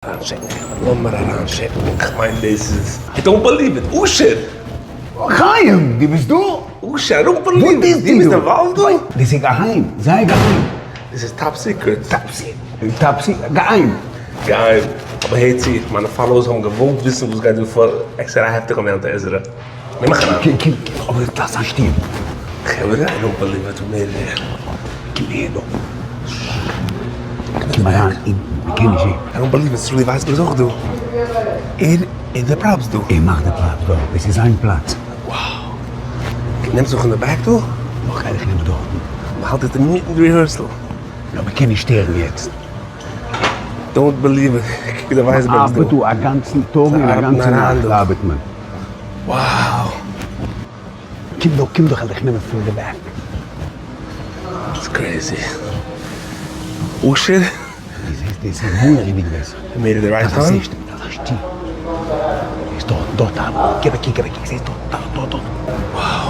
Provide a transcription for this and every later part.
אריינטשעקן חברה, לאמיר אריינטשעקן, כ'מיין דאס איז, איי דאנט בעליוו איט, אשר! חיים! דו ביסט דא? אשר, איי דאנט בעליוו איט, דו ביסט אינוואלווד דא? דאס איז געהיים, זייער געהיים. דאס איז top secret. top secret, top secret, געהיים. געהיים, אבער הער צו, מיינע followers האבן געוואלט וויסן וואס גייט דא פאר, עקסטער I have to come down to עזרא. נעם מיך אריין. קום, קום, קום, אבער דאס איז א שטוב. חברה, I don't believe it, מער נישט. קום אהער דא. קום אריין אונטן, מען קען נישט זען. I don't believe it, סרולי ווייסבערג איז אויך דא. ער איז די props דא. ער מאכט די props דא, דאס איז זיין פלאץ. Wow. נעמסט מיך אין די back דא? נאך גיי איך נעמען דארטן. מען האלט יעצט אינמיטן די rehearsal. יא, מען קען נישט שטערן יעצט. Don't believe it, קוק ווי די ווייסבערג איז דא. מ'ארבעט דא א גאנצן טאג און א גאנצע נאכט ארבעט מען. Wow. קום דא, קום דא כ'על דיך נעמען פון די back. It's crazy. אשר? דו זעסט דאס איז מורא'דיג בעסער. Made it the right time? דאס איז א שטוב. דאס דארט, דארט ארבעט. געב א קוק, געב א קוק, זעסט דארט, דארט, דארט, דארט. Wow.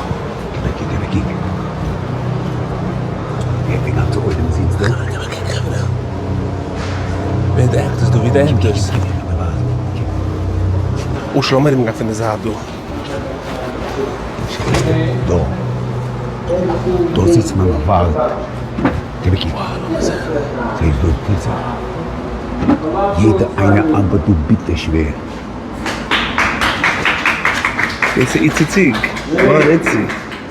געב א קוק, געב א קוק. ווי די גאנצע עולם זיצט דא. געב א קוק, חברה. ווער די actors דא? ווי די actors? אשר לאמיר ארומגיין פון די זייט דא. דא. דא זיצט מען און ווארט. געב א קוק. זעסט דא טוט זיך. יעדער איינער ארבעט דא ביטער שווער. דאס איז איצי ציג. מיין איצי.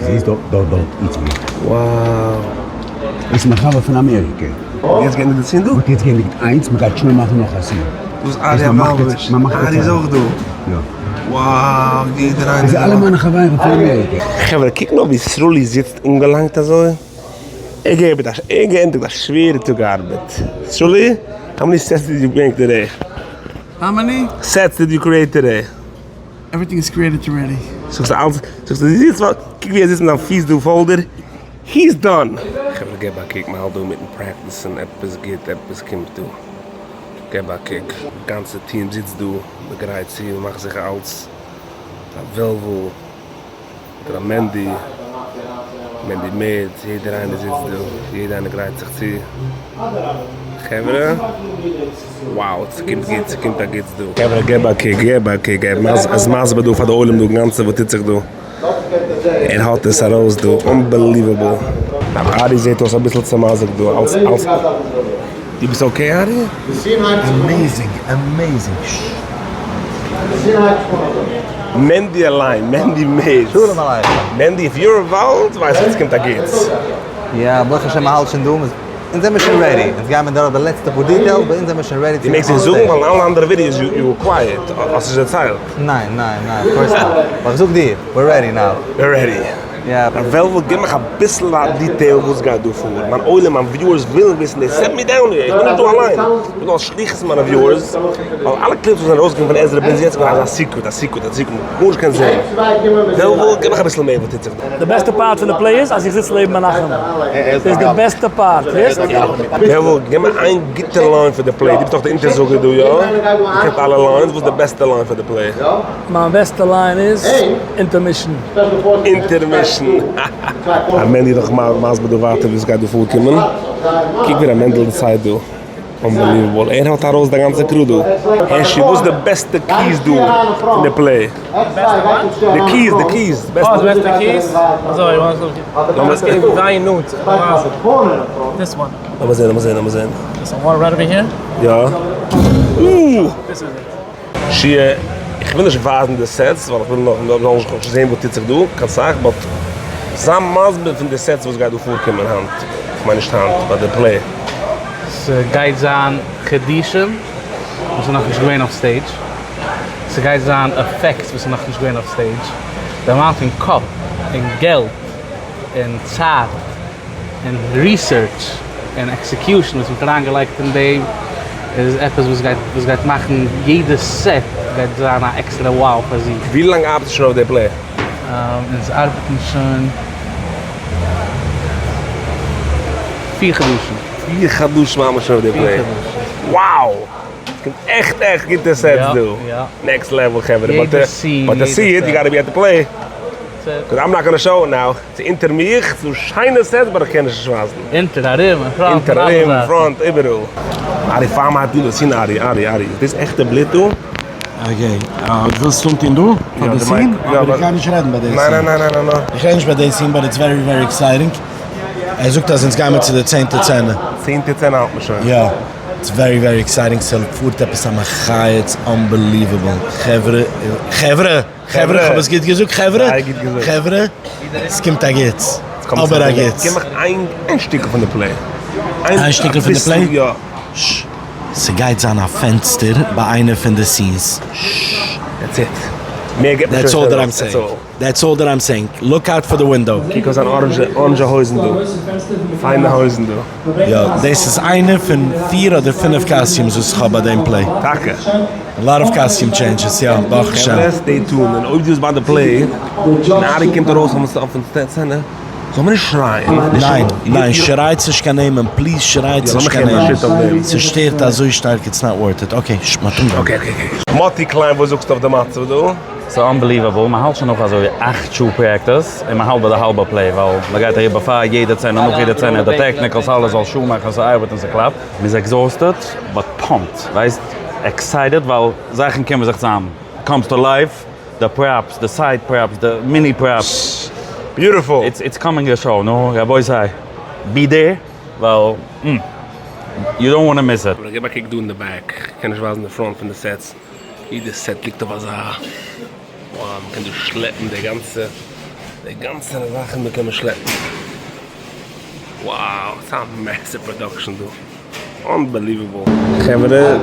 זעסט דארט דארט דארט איצי. Wow. דאס איז מיין חבר פון אמעריקע. יעצט געענדיגט די scene דא? מ'האט יעצט געענדיגט איינס, מ'גייט שוין מאכן נאך א scene. דאס איז ארי אבראמאוויטש. ארי איז אויך דא. יא. Wow, יעדער איינער. דאס איז אלע מיינע חברים פון אמעריקע. חברה, קוק נאר ווי סרולי זיצט אנגעלאנגט אזוי. ער געבט א, ער געענדיגט א שווערע טאג ארבעט. סרולי, how many sets did you make today? How many? Sets did you create today? Everything is created already. זאגסט אלץ, זאגסט דו זיצט, קוק ווי ער זיצט מיט זיין פיס דא folder, he is done! חברה געב א קוק, מ'האלט דא אינמיטן פרעקטיסן, עפעס גוט, עפעס קומט דא. געב א קוק, גאנצע טיעם זיצט דא, מ'גרייט צו, מ'מאכט זיכער אלץ, א וועלוול. ר' מענדי, מענדי מערץ, יעדער איינער זיצט דא, יעדער איינער גרייט זיך צו, חברה, wow, ס'קומט גוט, ס'קומט א גוטס דא. חברה געב א קוק, געב א קוק, ער איז מסביר דא פאר די עולם דא גאנצע וואס טוט זיך דא, ער האט עס ארויס דא, unbelievable. ארי זעט אויס אביסל צעמאזעקט דא, אלס אלס, דו ביסט okay ארי? Amazing amazing. מענדי אליין, מענדי מעידס. שלום עליכם. מענדי if you're involved ווייס איך ס'קומט א גוטס. יא, ברוך השם מ'האלט שוין דא, אונז זעמיר שוין ready, אונז גיימיר דורך די לעצטע פאר details, but אונז זעמיר שוין ready צו דו מעגסט עס זאגן ווייל אין אלע אנדערע videos you were quiet, האסט נישט דערציילט. ניין ניין ניין of course not, אבער איך זאג דיר, we're ready now. We're ready. יא. ר' וועלוול גיב מיך אביסל א detail וואס גייט דא פאר, מיין עולם מיין viewers ווילן וויסן, they sent me down here, איך בין נישט דא אליין, איך בין דא אלס שליחות פון מיינע viewers, ווייל אלע clips וואס זענען ארויסגעקומען פון עזרא ביז יעצט געווען אזא secret א secret א secret, מען האט גארנישט געקענט זען. וועלוול גיב מיך אביסל מער וואס טוט זיך דא. די בעסטע part פון די play איז אז איך זיץ לעבן מנחם. דאס איז די בעסטע part, הערסט? וועלוול גיב מיר איין גוטע line פאר די play, דו ביסט דאך די אונטערזאגער דא יא? דו קענסט אלע lines, וואס איז די בעסטע line פאר די play? מיין בעסטע line איז intermission. Intermission. ר' מענדי איז דאך מסביר דא ווייטער וואס גייט דא פארקומען. קוק ווי ר' מענדל דערציילט דא. Unbelievable. ער האט ארויס די גאנצע crew דא. הערשי וואס איז די בעסטע keys דא פון די play? די keys די keys. די בעסטע keys? אזוי זייער נאנט. This one. לאמיר זען לאמיר זען לאמיר זען. This one right over here? יא. This is it. שיע, איך וויל נישט ווייזן די sets ווייל איך וויל נאך זאלן נישט זעהן וואס טוט זיך דא קיין סאך, but זיי מסביר פון די sets וואס גייט דא פארקומען היינט, איך מיין נישט היינט ביי די play. ס'גייט זיין חידושים וואס איז נאכנישט געווען אויף stage, ס'גייט זיין effects וואס איז נאכנישט געווען אויף stage, די amount פון קאפ און געלט און צייט און research און execution וואס מ'האט אריינגעלייגט אין דעם איז עפעס וואס גייט וואס גייט מאכן יעדע set גייט זיין א עקסטערע wow פאר זיך. ווי לאנג ארבעט איר שוין אויף די play? אונז ארבעטן שוין פיר חדשים. פיר חדשים ארבעט מען שוין אויף די play? Wow! ס'קומט עכט עכט גוטע sets דא. Next level חברה. But to see it you gotta be at the play. set. Cause I'm not gonna show it now. ס'איז אונטער מיך, ס'איז דא שיינע sets but איך קען נישט ווייזן. אונטער, ארום, אין front, אונטער, ארום, front, איבעראל. ארי פאר מיין דא scene ארי ארי ארי איז דאס עכטע בלוט דא? Okay, דו ווילסט אנטון דא? פאר די scene? אבער איך גיי נישט רעדן ביי די scene. ניין ניין ניין ניין ניין. איך רעד נישט ביי די scene but it's very very exciting. ער זאגט אז אונז גיימער צו די צענטע סצענע. צענטע סצענע האלט מען שוין. יא. It's very very exciting ס'פארט עפעס א מחיה it's unbelievable חברה חברה חברה כ'האב עס גוט געזאגט חברה חברה ס'קומט א גוטס אבער א גוטס. גיב מיך איין שטיקל פון די play. איין שטיקל פון די play? יא. ש. ס'גייט זיין א פענסטער ביי איינע פון די scenes. ש. That's it. מער געבט נישט That's all that I'm saying. That's all that I'm saying. Look out for the window. קוק אויס זיין orange הויזן דא. פיינע הויזן דא. יא, דאס איז איינע פון פיר אדער פינף costumes וואס איך האב ביי דעם play. טאקע? A lot of costume changes, יא, ברוך השם. חברה stay tuned, און אויב דו ביסט ביי די play, און ארי קומט ארויס אויפן סצענע, זאל מען נישט שרייען. ניין, ניין, שרייטס נישט קיין נעמען, please שרייטס נישט קיין נעמען. ס'שטערט אזוי שטארק, it's not worth it. Okay, מ'האט אנגעהויבן. Okay okay okay. מאטי קליין וואס זאגסטו אויף די מצב דא? ס'איז unbelievable, מ'האלט שוין נאך אזוי 8 שעה practice, און מ'האלט ביי די האלבע play, ווייל מ'גייט אריבער פאר יעדע סצענע, נאך יעדע סצענע, די technicals, אלעס זאל שול מאכן, ס'ארבעט און ס'קלאפט. מ'איז exhausted, but pumped, ווייסט, excited, ווייל זאכן קומען זיך צוזאם, comes to life, די props, די side props, די mini props. Beautiful! It's coming a show, נו רבותי, be there, ווייל you don't wanna miss it. אבער גיב א קוק דא אין די back, כ'קען נישט ווייזן די front פון די sets. יעדע set ליגט אויף אזא, וואו מ'קען דא שלעפן די גאנצע, די גאנצע זאכן דא קען מען שלעפן, wow ס'איז א massive production דא, unbelievable. חברה,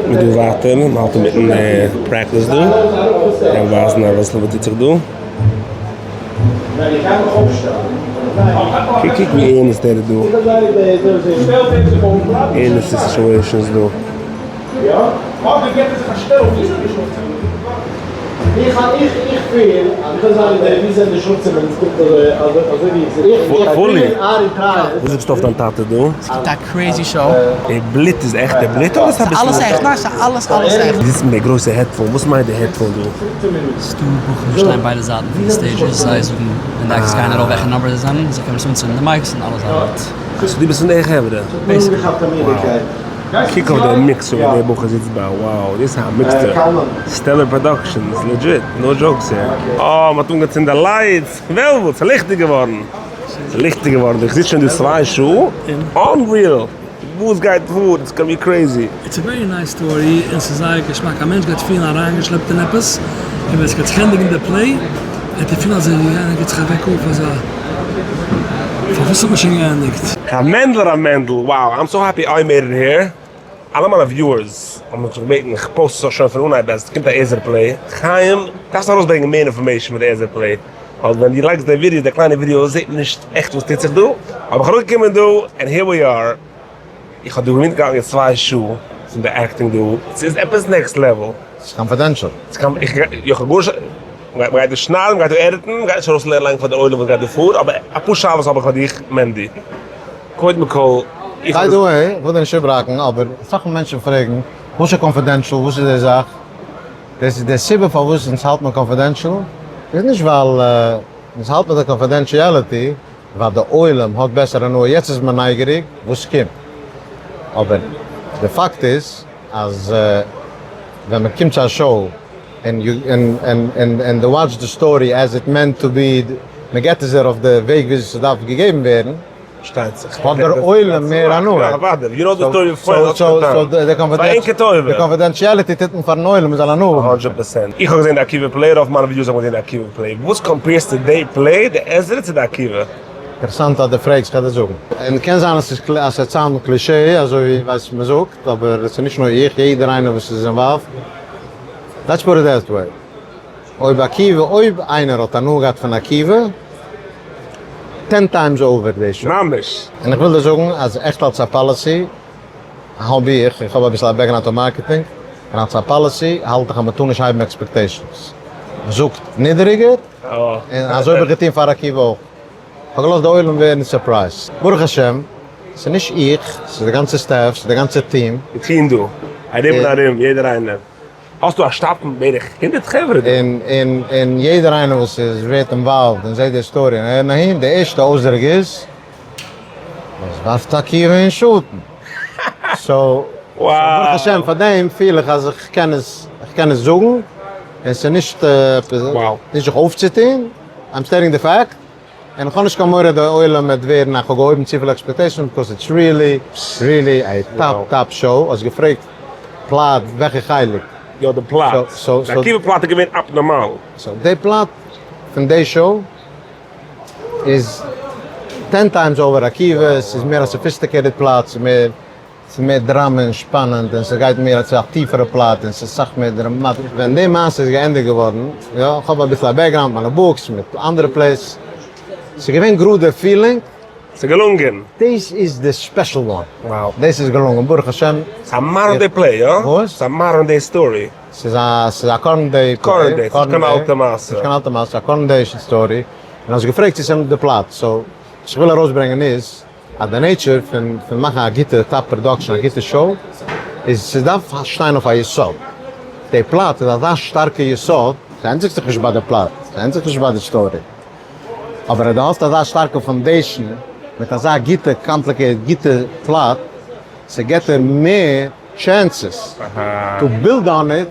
מ'איז דא ווייטער, מ'האלט אינמיטן practice דא, כ'גיי ווייזן אביסל וואס טוט זיך דא. קוק קוק ווי ערנסט ער איז דא, ערנסטע situations דא. פולי! וואס זאגסטו אויף דיין טאטע דא? ס'קומט א crazy show. די בלוט איז עכטע בלוט אדער ס'איז אביסל? אלעס עכט, ניין ס'איז אלעס אלעס עכט. די זיצט מיט די גרויסע headphone, וואס מיינט די headphone דא? ס'דא בחורים וואס שטייען ביידע זייטן פון די stages, זיי זאגן ווען די actors גייען ארויף וועלכע number זיי זענען, זיי קענען עס אנצינדן די mics און אלעס ארבעט. So דו ביסט פון די חברה? Basically. קוק אויף די mixer וואס דער בחור זיצט ביי, wow דאס איז א mixer, stellar productions, legit, no jokes here. אה, מ'האט אנגעצינדן די lights, וועלוול, ס'איז ליכטיג געווארן, ס'איז ליכטיג געווארן, איך זיץ שוין דא 2 שעה, unreal, וואס גייט פאר, it's gonna be crazy. It's a very nice story און ס'איז זייער געשמאק, א מענטש גייט פילן אריינגעשלעפט אין עפעס, און ווען ס'גייט זיך ענדיגן די play וועט ער פילן אזוי ווי איינער גיבט זיך א וועק אויף אזא פארוואס האט מען שוין געענדיגט? ר' מענדל ר' מענדל, wow, I'm so happy I made it here, אלע מיינע viewers האבן מיך געבעטן איך post עס שוין פון אנהייב אז עס קומט א עזר play, חיים דארפסט ארויסברענגען מער information מיט די עזר play, ווייל ווען דו לייגסט די ווידעא די קליינע ווידעא זעט מען נישט עכט וואס טוט זיך דא, אבער איך אראפגעקומען דא and here we are, איך האב דא מיטגעהאלטן 2 שעה פון די acting דא, ס'איז עפעס next level. ס'איז confidential. איך האב גארנישט, מ'גייט דא שניידן, מ'גייט דא edit ן, מ'גייט נישט ארויסלייגן פאר די עולם וואס גייט דא פאר, אבער אפאר שאלות האב איך פאר דיך מענדי. קודם כל, איך by the way, איך וויל דיר נישט איבערהאקן, אבער אסאך מענטשן פרעגן, וואס איז confidential, וואס איז די זאך? דאס איז די סיבה פארוואס אונז האלט מען confidential, איז נישט ווייל אונז האלט מען די confidentiality, ווייל די עולם האט בעסער הנאה, יעצט איז מען נייגעריג וואס קומט, אבער די פאקט איז אז ווען מען קומט צו א show און דו watch ט די story as it meant to be, מען געט עס דיר אויף די וועג וויאזוי ס'דארף געגעבן ווערן, פארשטייט זיך. האט דער עולם מער הנאה. So די confidentiality טוט מען פארן עולם מ'זאל הנאה האבן. 100%. איך האב געזען די עקיבא play, רוב מיינע ווידיאוס האבן געזען די עקיבא play. וואס compare סטו די play, די עזרא צו די עקיבא? אינטערעסאנט אז דו פרעגסט, כ'וועל דיר זאגן. און קען זיין אז ס'איז אז ס'וועט sound ן cliché אזוי ווי ווייסט מ'זאגט, אבער עס איז נישט נאר איך, יעדער איינער וואס איז involved. Let's put it that way. אויב עקיבא, אויב איינער האט הנאה געהאט פון עקיבא, ten times over די show. ממש. און איך וויל דיר זאגן אז עכט אלס א policy האב איך, איך האב אביסל א background אין marketing, און אלס א policy האלט איך אז מ'טאר נישט הייבן expectations. מ'זאגט נידעריגער, און אזוי האב איך געטון פאר עקיבא אויך. כ'האב געלאזט די עולם ווערן surprised. ברוך השם, ס'איז נישט איך, ס'איז די גאנצע staff, ס'איז די גאנצע טיעם. די טיעם דא, ארום און ארום, יעדער איינער. האסטו א שטאב פון בערך הונדערט חברה דא. און און און יעדער איינער וואס איז ווערט involved און זעט די story און הערן אהין, די ערשטע אויסדרוק איז, עס ווארפט עקיבא אין שאטן. so ברוך השם פאר דעם פיל איך אז איך קען עס, איך קען עס זאגן, און ס'איז נישט נישט זיך אויפצוטון, I'm stating the fact, און איך האב נישט קיין מורא די עולם וועט ווערן איך האב געהויבן צופיל expectations because it's really really a top top show, האסט געפרעגט plot וועלכע חלק? יא די plot, די עקיבא plot איז געווען abnormal. so די plot פון די show איז ten times over עקיבא, ס'איז מער א sophisticated plot, ס'איז מער ס'איז מער דראמא און שפאנענד און ס'גייט מער צו א טיפערע plot און ס'איז סאך מער דראמאטיש. ווען די מעשה איז געענדיגט געווארן, יא, איך האב אביסל א background מיינע books מיט אנדערע plays, ס'איז געווען גראד די feeling. ס'איז געלונגען! דאס איז די special one. דאס איז געלונגען ברוך השם. ס'איז א modern day play, יא? וואס? ס'איז א modern day story. ס'איז א ס'איז א current day play. current day, ס'נישט קיין אלטע מעשה. נישט קיין אלטע מעשה, א current day story. און האסט געפרעגט צו ס'איז די plot, so וואס איך וויל ארויסברענגען איז, אז די nature פון פון מאכן א גוטע top production, א גוטע show, איז ס'דארף שטיין אויף א יסוד. די plot איז אזא שטארקע יסוד, ס'ענדיגט זיך נישט ביי די plot, ס'ענדיגט זיך נישט ביי די story. אבער אז דו האסט אזא שטארקע foundation מיט אזא גוטע complicated גוטע plot, ס'געט דיר מער chances to build on it,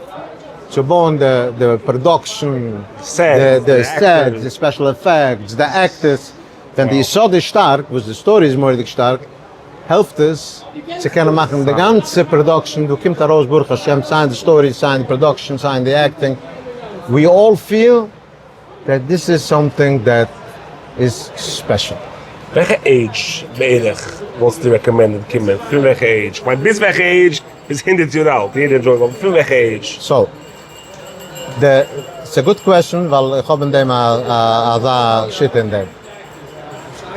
צו בויען די production, די sets, די special effects, די actors, ווען די יסוד איז שטארק, וואס די story איז מורא'דיג שטארק, העלפט עס צו קענען מאכן די גאנצע production, דא קומט ארויס ברוך השם סיי אין די story, סיי אין די production, סיי אין די acting, we all feel that this is something that is special. וועלכע עידזש בערך וואלסטו recommended קומען? פון וועלכע עידזש? כ'מיין ביז וועלכע עידזש? ביז הונדערט יאר אלט יעדער enjoy ט אבער פון וועלכע עידזש? so די ס'איז א good question ווייל איך האב אין דעם א אזא שיטה אין דעם.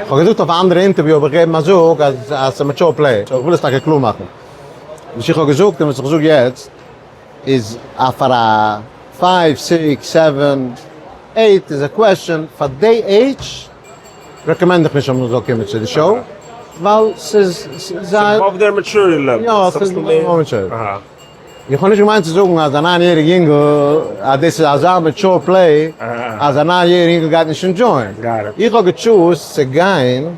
כ'האב געזאגט אויף א אנדערע אינטערוויו האב איך געגעבן א זאג אז אז ס'איז mature play so כ'וויל עס טאקע קלאר מאכן. וואס איך האב געזאגט און וואס איך זאג יעצט איז א פאר א five six seven eight איז א question פאר די עידזש recommend איך נישט אז מ'זאל קומען צו די show ווייל ס'איז זייער above their maturity level. יא ס'איז more mature. איך האב נישט געמיינט צו זאגן אז א ניין יעריג יונגל אז דאס איז אזא mature play אז א ניין יעריג יונגל גייט נישט enjoy ען. איך האב גע choose ט צו גיין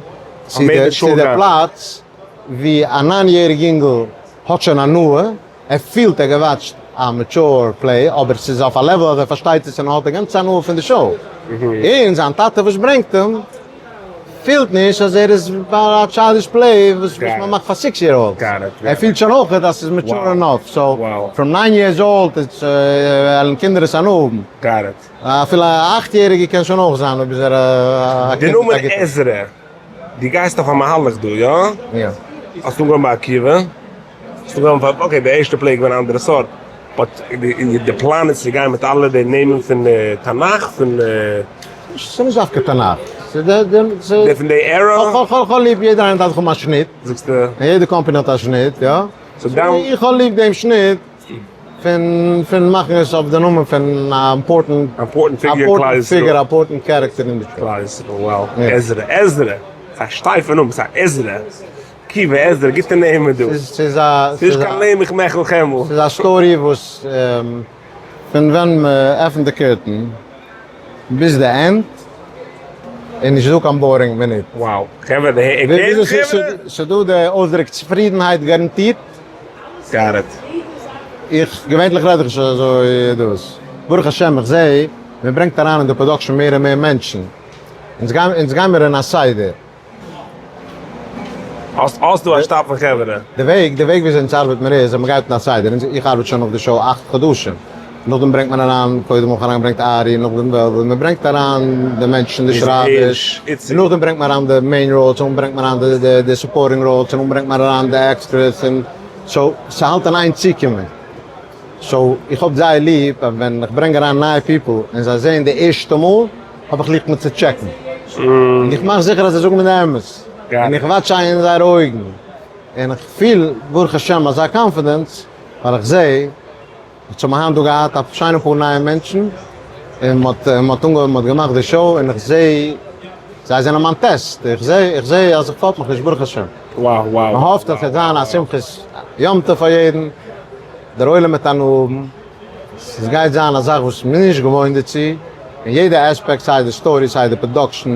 צו די פלאץ ווי א ניין יעריג יונגל האט שוין הנאה, ער פילט ער גע watch ט א mature play אבער ס'איז אויף א level אז ער פארשטייט עס און האט די גאנצע הנאה פון די show, און זיין טאטע וואס ברענגט אים פילט נישט אז ער איז ביי א childish play וואס מען מאכט פאר six year olds, ער פילט שוין אויך אז ס'איז mature enough, so from nine years old וועלן קינדער עס הנאה האבן, אפילו א אכט יעריגע קען שוין אויך זיין אויב איז ער א די קינד מיט נאמען א גוטע. עזרא, דו גייסט אויף א מהלך דא, יא? יא. האסט אנגעהויבן ביי עקיבא? okay די ערשטע play איז געווען א אנדערע סארט, but די פלאן איז צו גיין מיט אלע די נעמען פון תנך פון. ס'איז נישט דווקא תנך, ס'איז די די פון די era. כ'האב ליב יעדער איינער דארף זיך האבן א שניט, זאגסטו. און יעדע קאמפאני האט א שניט, יא. איך האב ליב דעם שניט פון פון מאכן עס אויף די נאמען פון א important figure, א important character אין די show. כלל ישראל, wow. עזרא, עזרא! ס'איז א שטייפע נאמען, ס'איז א עזרא. קיווע עזרא, גוטע נעמען דא. ס'איז א. ס'איז נישט קיין לעמעך מעכל חמל. ס'איז א story וואס פון ווען מ'עפנט די curtain ביז די end איז נישט דא קיין boring מינוט. Wow. חברה די העי ער קען חברה? ס'דא די אויסדרוק צופרידנהייט גאראנטירט. Got it. איך, געווענטליך רעד איך נישט אזוי דאס. ברוך השם איך זעה מ'ברענגט אריין אין די production מער און מער מענטשן. אונז גיימיר אין א סדר. האסט דא א שטאב פון חברה. די וועג די וועג וויאזוי אונז ארבעט מיר איז אז מ'גייט אין א סדר, אונז איך ארבעט שוין אויף די show אכט חדשים, נאכדעם ברענגט מען אריין, קודם האב איך אריינגעברענגט ארי, נאכדעם וועלוול, מ'ברענגט אריין די מענטשן די שרייבערס, און נאכדעם ברענגט מען אריין די main roles, און ברענגט מען אריין די די supporting roles, און ברענגט מען אריין די extras, און so ס'האלט אין איין צוקומען. so איך האב זייער ליב אז ווען איך ברענג אריין נייע people און זיי זעען די ערשטע מאל האב איך ליב מיט צו check ן און איך מאך זיכער אז זיי זאגן מיר די אמת און איך watch זיי אין זייערע אויגן און איך פיל ברוך השם אזא confidence ווייל איך זעה איך האב היינט דא געהאט א שיינע פאר נייע מענטשן און מ'האט מ'האט אנגעהויבן מ'האט געמאכט די show און איך זעה זיי זענען מיין test איך זעה איך זעה אז איך פאפ מיך נישט ברוך השם. מ'האפט אז ס'וועט זיין א שמחת יום טוב פאר יעדן. דער עולם וועט הנאה האבן. ס'גייט זיין א זאך וואס מ'איז נישט געוואוינט דערצו, אין יעדע aspect סיי די story סיי די production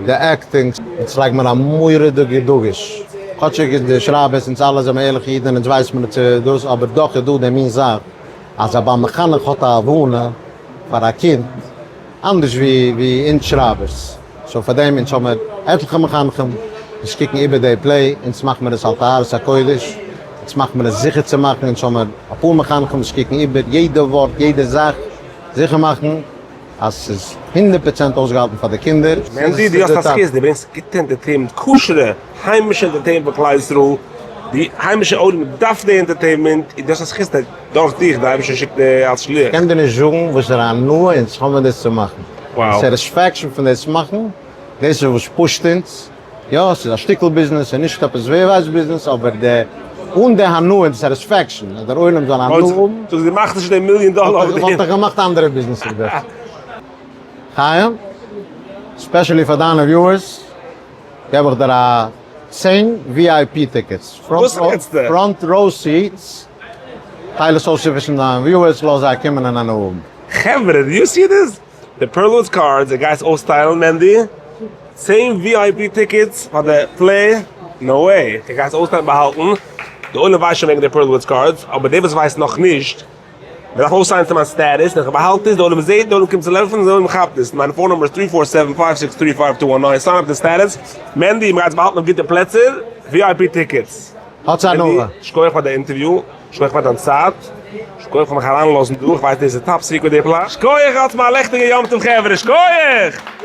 די acting. אונז לייג מיר א מורא'דיגע דגוש, כאטשיג די שרייבערס אונז אלע זעמער ערליכע אידן און אונז ווייס מיר צו דאס, אבער דאך איז דא די מין זאך אז א בעל מחנך האט א הבנה פאר א קינד אנדערש ווי ווי אונז שרייבערס, so פאר דעם אונז האמיר עטליכע מחנכים וואס קוקן איבער די play, אונז מאכט מיר עס על טהרת הקודש, אונז מאכט מיר עס זיכער צו מאכן, אונז האמיר אפאר מחנכים וואס קוקן איבער יעדע ווארט יעדע זאך, זיכער מאכן אז ס'איז הונדערט פראצענט אויסגעהאלטן פאר די קינדער. מענדי דו האסט א זכות, דו ברענגסט גוטע entertainment, כשר'ע היימישע entertainment פאר כלל ישראל, די היימישע עולם דארף די entertainment, און דו האסט א זכות אז דורך דיך די אייבערשטער שיקט די אלס שליח. כ'קען דיר נישט זאגן וואסערע הנאה אונז האבן דאס צו מאכן, די satisfaction פון דאס מאכן, דאס איז וואס push ט אונז, יא ס'איז א שטיקל ביזנעס, ס'איז נישט עפעס ווער ווייסט ביזנעס, אבער די אן די הנאה און די satisfaction אז דער עולם זאל הנאה האבן. זאגסט דו מאכסט נישט די מיליאן דאלער אויף דעם. וואלט איך געמאכט אנדערע ביזנעסער בעסער. חיים, especially פאר דיינע viewers געב איך דיר א צען VIP tickets, front row seats, טייל עס אויס צווישן דיינע viewers, לאז זיי קומען און הנאה האבן. חברה, do you see this? די פערלוס cards די גייסט אויסטיילן מענדי? צען VIP tickets פאר די play? No way! די גייסט אויסטיילן באהאלטן? די עולם ווייסט שוין וועגן די פערלוס cards, אבער די וואס ווייסט נאך נישט, מען דארף אויסטיילן צו מיין status, און איך באהאלט עס, די עולם זעט, די עולם קומט צו לויפן, די עולם כאפט עס, מיין phone number איז three four seven five six three five two one nine, sign up די status, מענדי, מען גייט עס באהאלטן אויף גוטע פלעצער, VIP tickets. האטס הנאה. שכוח פאר די אינטערוויו, שכוח פאר דיין צייט, שכוח פאר מיך אריינלאזן דא, איך ווייס דאס איז top secret די פלאץ, שכוח האטס מיר א לעכטיגע יום טוב חברה, שכוח!